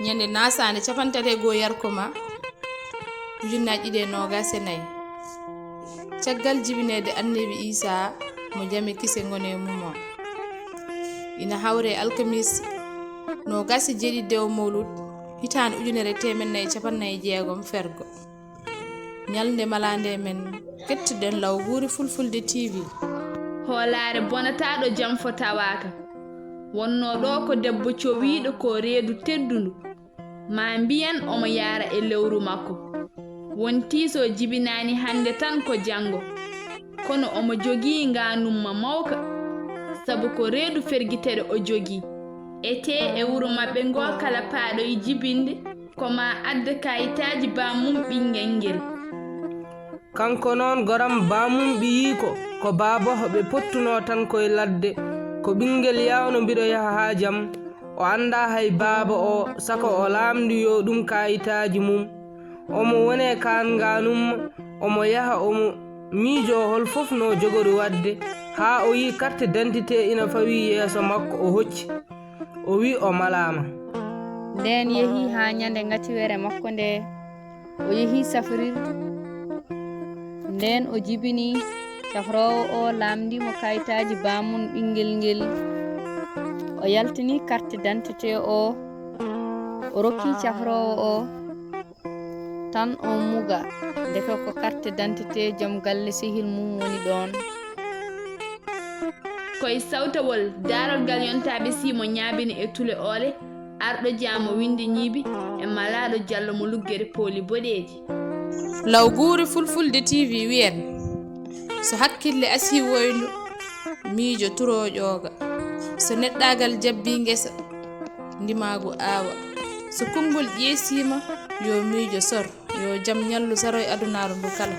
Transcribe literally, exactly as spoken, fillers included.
Ñande nasaande capanɗe tati e goo yarko ma, ujunnaaji ɗiɗi e noogas e nayi. Caggal jibineede Annabi Iisaa, mo jam e kise ngone e mum o, ina hawre e alkamis noogas e jeeɗiɗi dewo mowlud, hitaande ujunere e teemeɗɗe nayi e capanɗe nayi e jeegom fergo. Ñalnde malaande men, kettuɗen Lawguure Fulfulde T V. Hoolaare bonataaɗo jam fo tawaaka. Wonnoo ɗoo ko debbo cowiiɗo ko reedu teddundu. Maa mbiyen omo yaara e lewru makko. Wontii so jibinaani hannde tan ko janngo. Kono omo jogii ngaanumma mawka. Sabu ko reedu fergitere o jogii. Etee e wuro maɓɓe ngoo kala paaɗoyi jibinde, ko maa adda kayitaaji baamum ɓinngel ngel. Kanko noon goram baamum ɓiyiiko, ko baaba o ɓe pottunoo tan koye ladde. Ko ɓinngel yawno mbiɗo yaha haa jam. O anndaa hay baaba o, saka o laamndiyoo ɗum kayitaaji mum. Omo wone kaan ngaanumma, omo yaha omo miijoo hol fof no jogori waɗde, haa o yii karte dantite ina fawii yeeso makko, o hocci. O wi o malaama. Ndeen yehi haa ñande ngatiwere makko nde, o yehi safrirdu. Ndeen o jibini, safroowo o laamndii mo kayitaaji baamum ɓinngel ngel. O yaltini karte dantite o, o rokki safroowo o, tan o muga, ndeke ko karte dantite jom galle sehil mum woni ɗoon. Koye sawtawol daarorgal yontaaɓe sii mo ñaabini e tule oole, arɗo jaamo winnde ñiibi e malaaɗo jallo mo luggere pooli boɗeeji. Lawguure Fulfulde T V wiyen, so hakkille asii woyndu, miijo turoo ƴooga. So neɗɗaagal jabbii ngesa, ndimaagu aawa. So konngol ƴeesiima, yo miijo sor. Yo jam ñallu saro e adunaaru ndu kala.